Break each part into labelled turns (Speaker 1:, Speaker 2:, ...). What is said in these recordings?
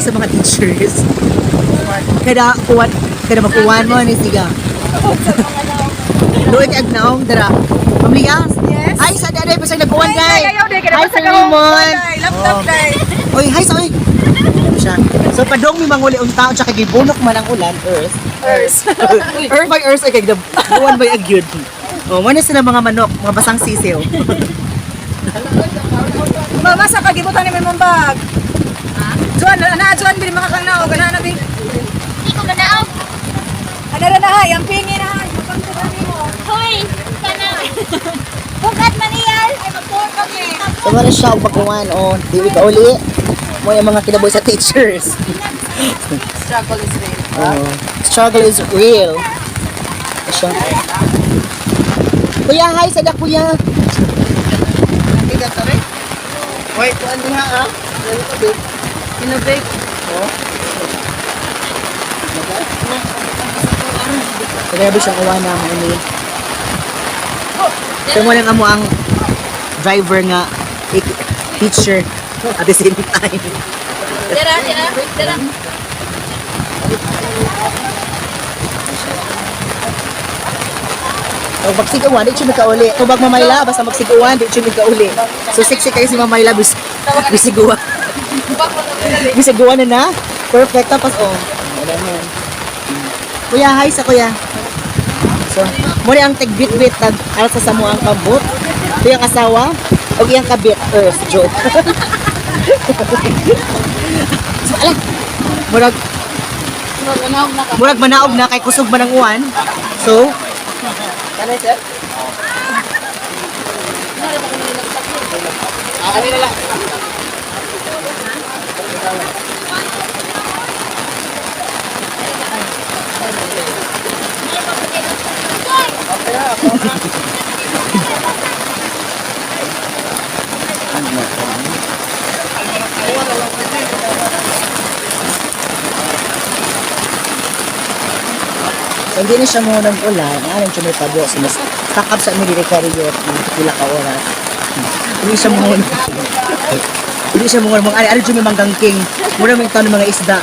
Speaker 1: sa mga teachers. Kada uwan, kada mag-uwan mo ni siga. Luoy kay agnaong dara. Ma'am Lia?
Speaker 2: Yes.
Speaker 1: Hi sa daday pa sa nag-uwan day.
Speaker 2: Ay, ayaw, day,
Speaker 1: Hi
Speaker 2: kada
Speaker 1: Sir Raymond.
Speaker 2: Laptop
Speaker 1: Oh.
Speaker 2: day.
Speaker 1: Oy, hi sa oy. Siya. So padong mi manguli unta tsaka gibunok man ang ulan, earth.
Speaker 2: Earth.
Speaker 1: Earth by earth ay kay buwan by agyud. Oh, mo na sila mga manok, mga basang sisiw.
Speaker 2: Mama sa kagibutan ni mong bag. Juan, ana Juan bili mga kang naog, ana na bi.
Speaker 3: Hindi ko manaog.
Speaker 2: Ana ra na hay, ang pingi na hay. Mapangtugan nimo.
Speaker 3: Hoy, kana. Bukat man iyan. Ay, magtuon kami.
Speaker 1: So wala siya og pagkuwan oh, dili ka uli. Mo yung mga kinabuhi sa teachers.
Speaker 2: Struggle is real.
Speaker 1: Oh, struggle is real. Siya. Kuya, hi sa kuya. Wait, kuan diha ah.
Speaker 2: Innovate.
Speaker 1: Oh. Grabe siyang uwan na mo ni. So mo lang amo ang driver nga teacher at the same time.
Speaker 3: Dira, dira, dira.
Speaker 1: So magsiguan, di siya kauli. Tubag mamayla, basta magsiguan, di siya kauli. So sexy kayo si Mamayla, bis bisiguan. Bisiguan na na. Perfect. Tapos, oh. Wala man. Kuya, hi sa kuya. So, muna ang tigbit-bit, tag alsa sa mo ang kabot. Ito yung asawa, o iyang kabit, earth, joke. So, ala, murag, murag manaog na, kay kusog man ang uwan. So,
Speaker 4: Kanay, sir? Ah, kanina lang.
Speaker 1: So, hindi na siya muna ng ulan. Ano siya may pabo. So, mas takap sa aming kariyo ng pila ka oras. Hindi siya muna. Hindi siya muna. Mga ano siya may manggangking. Muna may taon ng mga isda.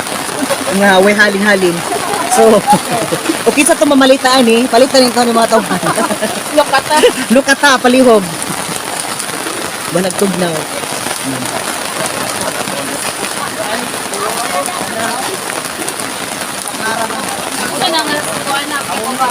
Speaker 1: Nga, way halin-halin. So, okay sa ito mamalitaan eh. Palitan yung taon ng mga tao.
Speaker 3: Lukata.
Speaker 1: Lukata, palihog. Banagtugnaw.
Speaker 3: Una na nga. Kuha na. Ako ba?